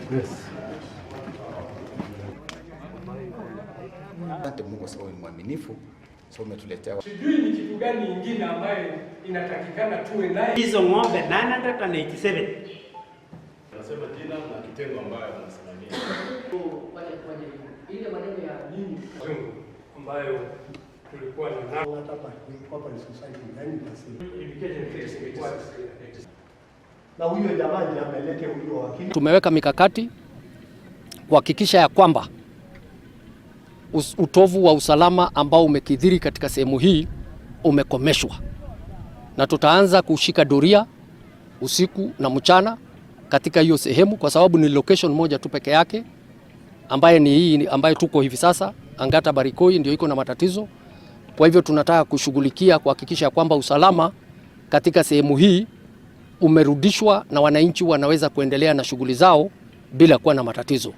Yes. Asante Mungu kwa sababu ni mwaminifu, sababu umetuletea. Sijui ni kitu gani ingine ambayo inatakikana tuwe naye. Hizo ng'ombe 987. Nasema jina na kitengo ambayo anasimamia. Ile maneno ya Zungu ambayo tulikuwa na Education Na huyo jamaa ndiye amelete huyo wakili. Tumeweka mikakati kuhakikisha ya kwamba utovu wa usalama ambao umekithiri katika sehemu hii umekomeshwa, na tutaanza kushika doria usiku na mchana katika hiyo sehemu, kwa sababu ni location moja tu peke yake ambaye ni hii ambayo tuko hivi sasa. Angata Barikoi ndio iko na matatizo. Kwa hivyo tunataka kushughulikia kuhakikisha kwamba usalama katika sehemu hii umerudishwa na wananchi wanaweza kuendelea na shughuli zao bila kuwa na matatizo.